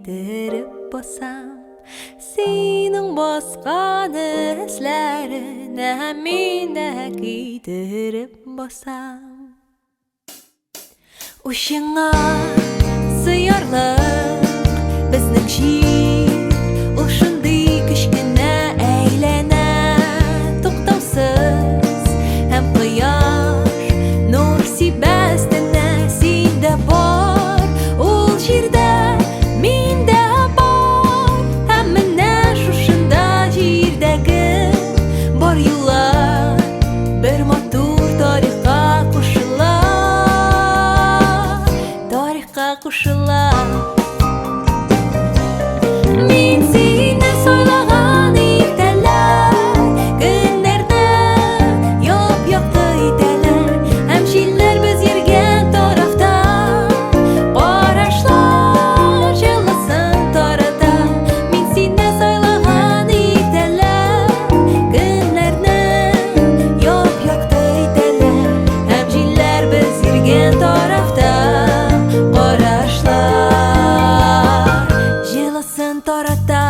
китереп басам. Синең баскан эзләренә мин дә китереп басам. Учыңа сыярлык безнең җир, ул шундый кечкенә, әйләнә туктаусыз, һәм кояш нур сибә өстенә. Син дә бар ул җирдә, мин дә бар, һәм менә шушында җирдәге бар юллар бер матур тарихка кушыла, тарихка кушыла. Мин сине сайлаган иртәләр көннәрне яп-якты итәләр, һәм җилләр без йөргән тарафта карашлар җылысын тарата. Мин сине сайлаган иртәләр көннәрне яп-якты итәләр, һәм җилләр без йөргән тарафта карашлар җылысын тарата.